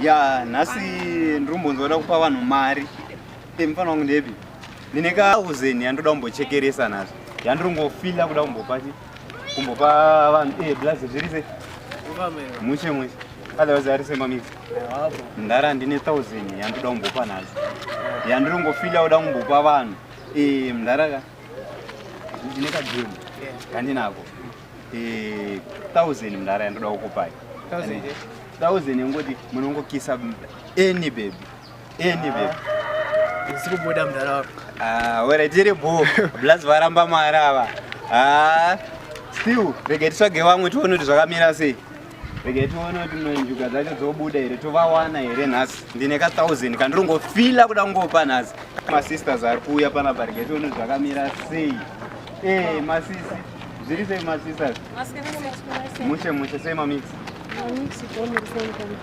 Ya, nhasi ndiri kumbonzwa kupa vanhu mari. Eh, mufana wangu ndepi? Ndine ka 1000 yandoda kumbochekeresa nhasi. Yandiri kungofila kuda kumbopa chi? Kumbopa vanhu. Eh, blaze zviri sei? Mushe mushe. Otherwise ari sei mamix? Ndara ndine 1000 yandoda kumbopa nhasi. Yandiri kungofila kuda kumbopa vanhu. Eh, mndara ka. Ndine ka game. Kandinako. Eh, 1000 mndara yandoda kukupai. 1000 yongoti munongokisa any baby. Any baby. Sikubuda mdara wako. Ah, wera tiri bho. Blaz varamba mari ava. Ah, still rege titsvage vamwe tione kuti zvakamira sei. Rege tione kuti njuga dzacho dzobuda here tovawana here nhasi. Ndine ka 1000 kandiri ngofila kuda kungopa nhasi. Masisters ari kuuya panapa rege tione kuti zvakamira sei. Eh, masisi. Zviri sei masisters? Mushe mushe sei mamix?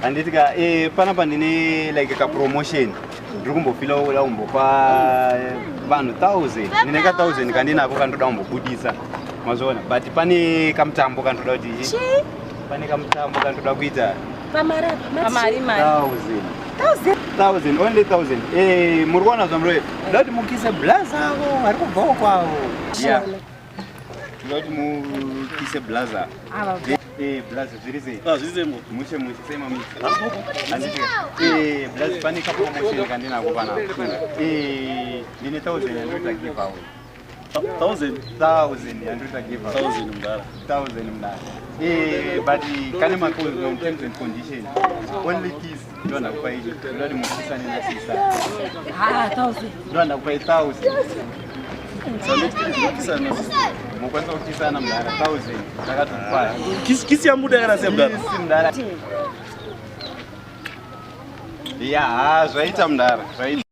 Handiti ka eh, panapa ndine like ka promotion ndiri kumbofila kuda kumbopa vanhu 1000 ndine ka 1000 kandinako kandoda kumbobudisa mazviona but pane kamutambo kandoda kuti pane kamutambo kandoda kuita Pamari mari. 1000 1000 only 1000 eh muri kuona zvamuri ndoda kuti mukise blaza avo vari kubvawo kwavo yeah ndoda kuti mukise blaza. Eh, blaza zviri sei? Ah, zviri sei mo? Mushe mushe sei mami? Handiti. Eh, blaza pane ka promotion kandinako panapa. Eh, ndine 1000 yandoita give away. 1000? 1000 yandoita give away. 1000 mudara. 1000 mudara. Eh, but kane ma terms and conditions. Only kiss ndo ndakupa ichi. Ndoda kuti mukisane na sister. Ah, 1000. Ndo ndakupa 1000. Kisana. Mukwanisa kukisana mudara 1000 ndakatokupa. Kisi kisi yamuda kana sei mudara? Kisi mudara. Ya, ha, zvaita mudara, zvaita.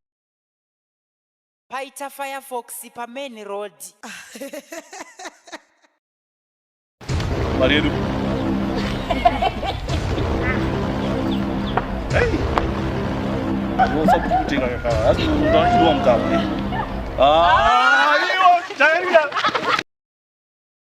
Paita Firefox pamain road. Mari yedu. Hey. Unosa kuti kutenga kakava. Asi unoda chidiwa mutambo. Ah, iwo, chakari.